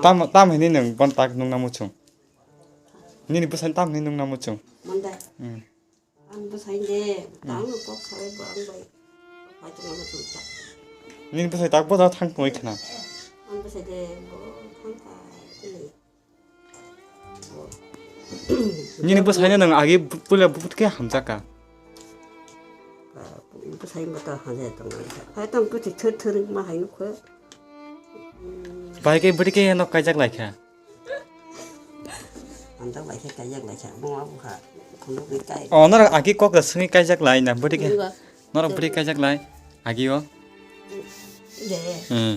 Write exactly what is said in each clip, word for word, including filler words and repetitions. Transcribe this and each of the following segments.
Tam, tam hini nwng bon tak nungna muchung. Nini bwsai tam hini nungna muchung. Monday. Hmm. Ang bwsai de, hmm, tang kok salai bo ang bai. Pai tong muchung ta. Nini bwsai tak bo da thang tongwi khna. Ang bwsai de, bo thang ta, ini. Nini bwsaino nwng agi bu-, puila buphut khe hamjakha. Bwsai mata hamjak tong. Hai tong tu thir thir ma hai nukho. Bai khe bwrwi khe nok kaijak laikha. Hamjak laikha, kaijak laikha. Buma bukha. Khundu khe kai. Oh, norok agi kok da swngwi kaijak lai na bwrwi khe. Nunga. Norok bwrwi kaijak lai, agi o. De. Hmm.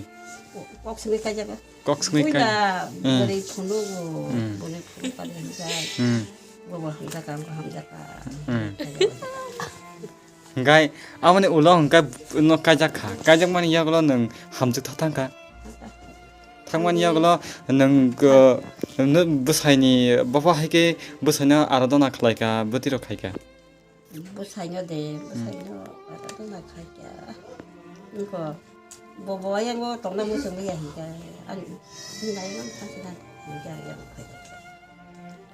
Kok swngwi kaijak. Kok swngwi kai. Buina hmm. Bwrwi phunukgo, hmm, bwrwi phunuk kali hinjak. Hmm. Bobo hamjak ang, hamjak ang. Hmm. Hingkai aboni ulo hingkai no kaijak kha. Kaijak mani yagulo nwng hamjak tha thangkha. Thangmani yagulo nwng, uh, nwng bwsaini bopha hai khe bwsaino aradona khlaikha, bwtwi rok khaikha. Bwsaino de, hmm, bwsaino aradona khaikha. Nokho bobo ayango tongna muchung ya hingka. Ani hinai ang thangsi na hingka yang phaikha.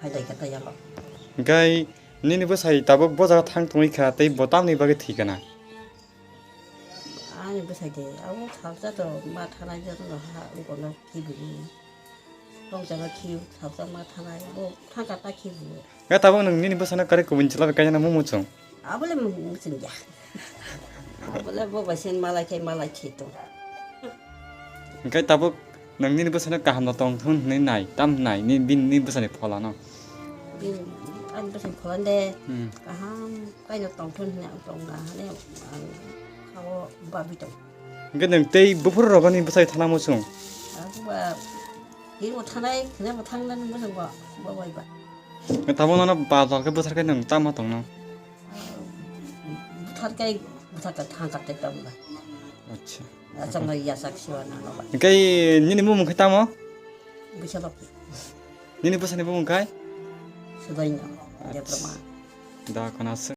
Phaidai kata yang. Hingkai nini bwsai tabuk bo jaga thang tongwi kha tei bo tamni bagwi thwi kana? Ani bwsai de abo salsa to ma thanai joto no ha ukono khibi. Tongchano khiu salsa ma thanai bo thangka ta khibi. Ga tabuk nwng nini bwsano kari kubun chwla bai kaijana mumu chwng? Abole mumu chwng ya. Abole bo bai sen malai khai malai khi to. Hingke tabuk nwng nini bwsano kaham no tong thun hwnwi nai, tam nai, ni bini ni bwsani pholano. Bini ani bwsani pholan de hmm. Kaham kaino tong thun hwnwi ang tong na hwnwi ang khao babi tong. Hingke nwng tei buphuru rogoni bwsai thana muchung? Ang ba himo thanai, hwnwi bo thang nani muchung ba, ba bai ba. Hingke tabuk nono ba jor khe bwthar khe nwng tama tong no? Bwthar kai, bwthar kai thang kar tei tong ba. Acha. Achang no ya sak siwa na no ba. Hingke nini mumung khe tamo? Bisa lok. Nini bwsani mumung khai? Sudaino, acha. Diploma. Da khana se.